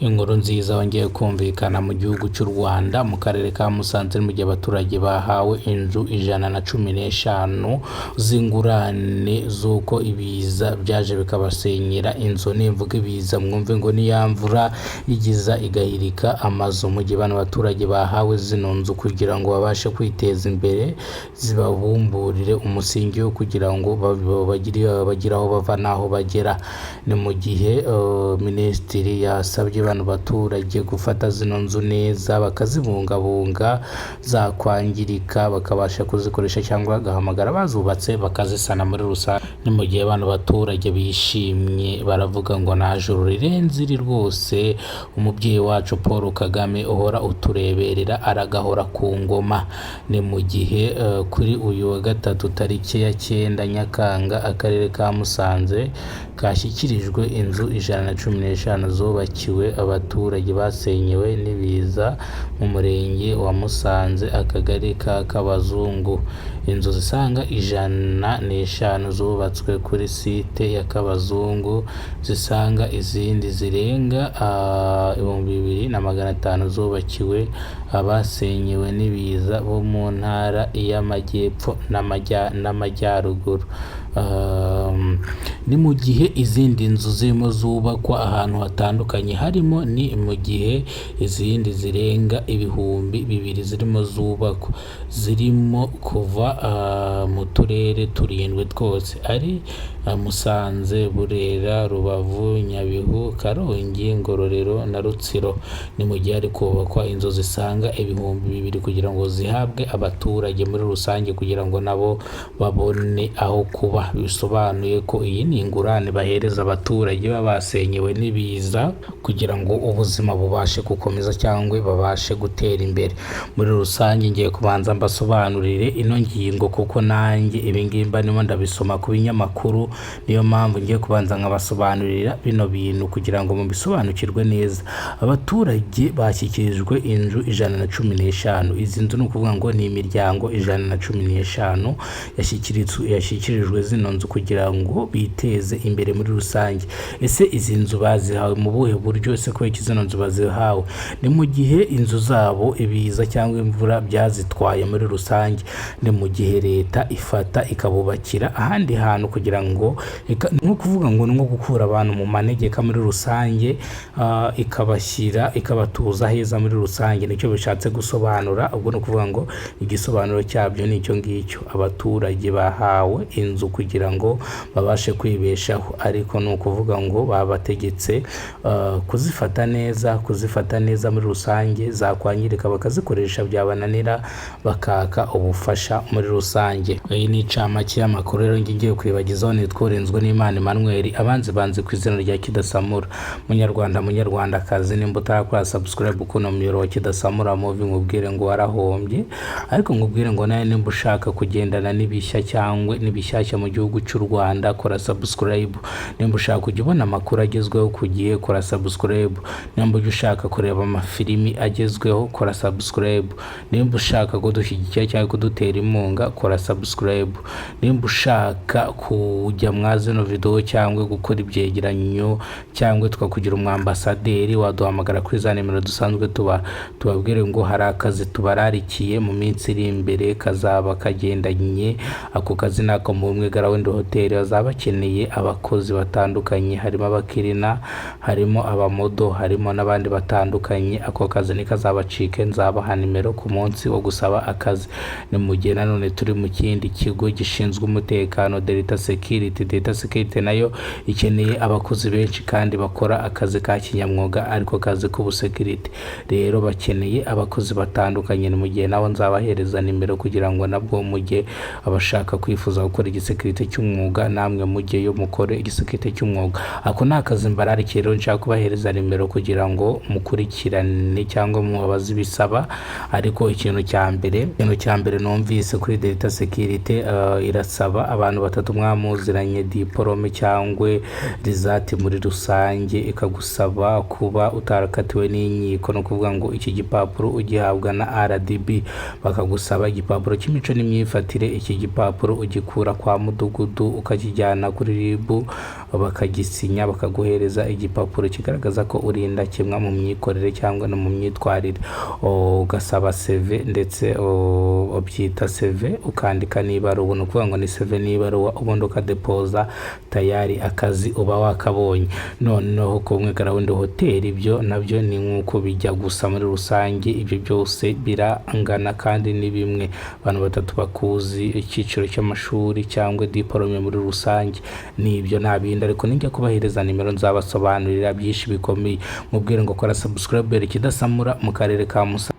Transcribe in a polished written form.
Inkuru nziza yongeye kumvikana mu gihugu cy'u Rwanda mu karere ka Musanze mu gihe abaturage bahawe inzu 115 z'ingurane z'uko ibiza byaje bikabasenyera inzu. Nimvuga ibiza mwumve ngo ni ya mvura igiza igahirika amazu. Mu gihe bano baturage bahawe zino nzu kugira ngo babashe kwiteza imbere, zibabumburire umusingi wo kugira ngo bagire aho bava n'aho bagera. Ni mu gihe minisitiri yasabye bano baturage gufata zino nzu neza bakazibungabunga, zakwangirika bakabasha kuzikoresha cyangwa bagahamagara abazubatse bakazisana muri rusange. Ni mu gihe bano baturage bishimye, baravuga ngo nta joro rirenze iri rwose, umubyeyi wacu Paul Kagame uhora utureberera aragahora ku ngoma. Ni mu gihe kuri uyu wa gatatu tariki ya 9 Nyakanga akarere ka Musanze kashyikirijwe inzu 115 zubakiwe abaturage basenyewe n'ibiza mu murenge wa Musanze, akagari ka Kabazungu. Inzu zisaga 105 zubatswe kuri site ya Kabazungu, zisaga izindi zirenga 2500 zubakiwe abasenyewe n'ibiza bo mu ntara y'Amajyepfo n'Amajyaruguru. Ni mu gihe izindi nzu zirimo zubakwa ahantu hatandukanye, harimo ni mu gihe izindi zirenga 2000 zirimo zubakwa, zirimo kuva mu turere turindwi twose ari Musanze, Burera, Rubavu, Nyabihu, Karongi, Ngororero na Rutsiro. Ni mu gihe hari kubakwa inzu zisaga 2000 kugira ngo zihabwe abaturage muri rusange kugira ngo nabo babone aho kuba. Bisobanuye ko iyi ni ingurane bahereza abaturage baba basenyewe n'ibiza kugira ngo ubuzima bubashe gukomeza cyangwa babashe gutera imbere muri rusange. Ngiye kubanza mbasobanurire ino ngingo kuko nanjye ibi ngibi mba ndimo ndabisoma ku binyamakuru, niyo mpamvu ngiye kubanza nkabasobanurira bino bintu kugira ngo mubisobanukirwe neza. Abaturage bashyikirijwe inzu 115. Izi nzu ni ukuvuga ngo ni imiryango 115 yashyikirijwe zino nzu kugira ngo biteze imbere muri rusange. Ese izi nzu bazihawe mu buhe buryo? Ese kubera iki zino nzu bazihawe? Ni mu gihe inzu zabo ibiza cyangwa imvura byazitwaye muri rusange. Ni mu gihe leta ifata ikabubakira ahandi hantu kugira ngo ni nko kuvuga ngo ni nko gukura abantu mu manegeka muri rusange, ikabashyira ikabatuza heza muri rusange, nicyo bishatse gusobanura. Ubwo ni ukuvuga ngo igisobanuro cyabyo ni icyo ngicyo. Abaturage bahawe inzu kugira ngo babashe kwibeshaho, ariko ni ukuvuga ngo babategetse kuzifata neza, kuzifata neza muri rusange, zakwangirika bakazikoresha, byabananira bakaka ubufasha muri rusange. Iyi ni incamake y'amakuru rero ngiye kwibagizaho. Nitwa Urinzwe n'Imana Emmanuel, abanzi banzi ku izina rya Kidasamura. Munyarwanda, munyarwandakazi, nimba utarakora subscribe kuno muyoboro wa Kidasamura Movie, nkubwire ngo warahombye, ariko nkubwire ngo nawe nimba ushaka kugendana n'ibishya cyangwa n'ibishyashya mu gihugu cy'u Rwanda, kora subscribe. Nimba ushaka kujya ubona amakuru agezweho ku gihe, kora subscribe. Nimba ujya ushaka kureba amafilimi agezweho, kora subscribe. Nimba ushaka kudushyigikira cyangwa kudutera inkunga, kora subscribe. Nimba ushaka kujya mwa zino video cyangwa gukora ibyegeranyo cyangwa tukakugira umwambasaderi, waduhamagara kuri za nimero dusanzwe tuba tubabwire ngo hari akazi tubararikiye mu minsi iri imbere kazaba kagendanye. Ako kazi ni ako mu Bumwe Garawundi Hoteli, bazaba bakeneye abakozi batandukanye, harimo abakirina, harimo abamodo, harimo n'abandi batandukanye. Ako kazi ntikazabacike, nzabaha nimero ku munsi wo gusaba akazi. Ni mu gihe nanone turi mu kindi kigo gishinzwe umutekano, Delta Security. Delta Security nayo ikeneye abakozi benshi kandi bakora akazi ka kinyamwuga, ariko kazi k'ubusekirite. Rero bakeneye abakozi batandukanye. Ni mu gihe nabo nzabahereza nimero kugira ngo nabwo mujye abashaka kwifuza gukora igisekirite cy'umwuga, namwe mujyeyo mukore igisekirite cy'umwuga. Ako ni akazi mbararikiye. Rero nshaka kubahereza nimero kugira ngo mukurikirane cyangwa mubabaze ibisaba. Ariko ikintu cya mbere numvise kuri Delta Security, irasaba abantu batatu mwamuziranye, diporome cyangwa result muri rusange, ikagusaba kuba utarakatiwe n'inkiko, ni ukuvuga ngo iki gipapuro ugihabwa na RDB, bakagusaba igipapuro cy'imico n'imyifatire. Iki gipapuro ugikura kwa mudugudu ukakijyana kuri kuri RIB bakagisinya, bakaguhereza igipapuro kigaragaza ko uri indakemwa mu myikorere cyangwa no mu myitwarire. Ugasaba CV, ndetse ubyita CV, ukandika n'ibaruwa, ni ukuvuga ngo ni CV n'ibaruwa, ubundi ukadepoza, tayari akazi uba wakabonye. Noneho ku Bumwe Ground Hoteli, ibyo nabyo ni nk'uko bijya gusa. Muri rusange ibyo byose birangana kandi ni bimwe: abantu batatu bakuzi, icyiciro cy'amashuri cyangwa diporome, muri rusange ni ibyo, nta bindi. Ariko nijya kubahereza nimero nzabasobanurira byinshi bikomeye. Mubwire ngo kora subscribe. Kidasamura mu karere ka Musanze.